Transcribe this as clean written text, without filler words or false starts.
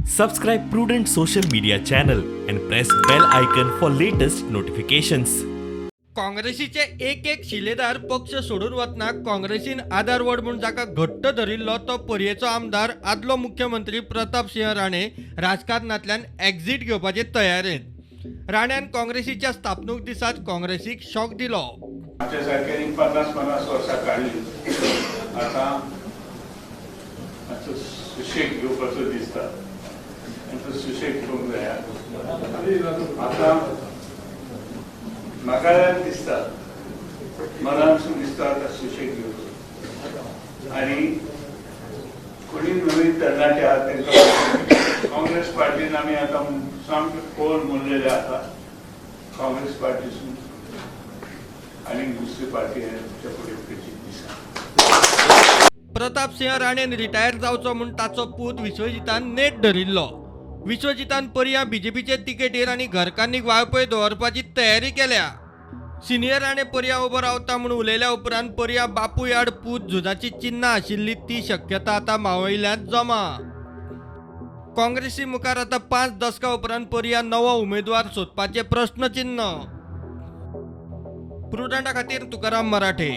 Subscribe Prudent social media channel and press bell icon for latest notifications. काँग्रेसीचे एक एक शिलेदार पक्ष सोडून वतना काँग्रेसीन आदार वड म्हूण जाका घट्ट धरिल्लो तो पर्येचो आमदार आदलो मुख्यमंत्री प्रताप सिंह राणे राजकारणांतल्यान एक्झीट घेवपाचे तयारेंत. राण्यान काँग्रेसीच्या स्थापणूक दिसाच काँग्रेसीक शॉक दिलो. आमच्या सारक्यांनी 50-50 वर्सां काडली. आतां मातसो सुशेग घेवपाचो दिसता आनी तो सुशेग घेवंक जाय. आतां म्हाका दिसता, मनानसून दिसता, आतां सुशेग घेवचो आनी कोणी नवीन तरणाटे आहात तांकां. काँग्रेस पार्टीन आमी आतां सामके खोल मुरलेले आसा. काँग्रेस पार्टीसून आनी दुसरी पार्टी आमच्या फुडें कशी दिसना. प्रताप सिंह राणेन रिटायर जावचो म्हूण ताचो पूत विश्वजितान नेट धरिल्लो. विश्वजितान पर्यां बीजेपीचे तिकेटीर आनी घरकान्नीक वाळपय दवरपाची तयारी केल्या. सिनियर राणे पर्यां उबो रावता म्हूण उलयल्या उपरांत पर्यां बापूय आड पूत झुजाची चिन्नां आशिल्ली ती शक्यता आतां मावयल्यान जमा. काँग्रेसी मुखार आतां 5 दसकां उपरांत पर्यां नवो उमेदवार सोदपाचें प्रश्नचिन्न. प्रुडंटा खातीर तुकाराम मराठे.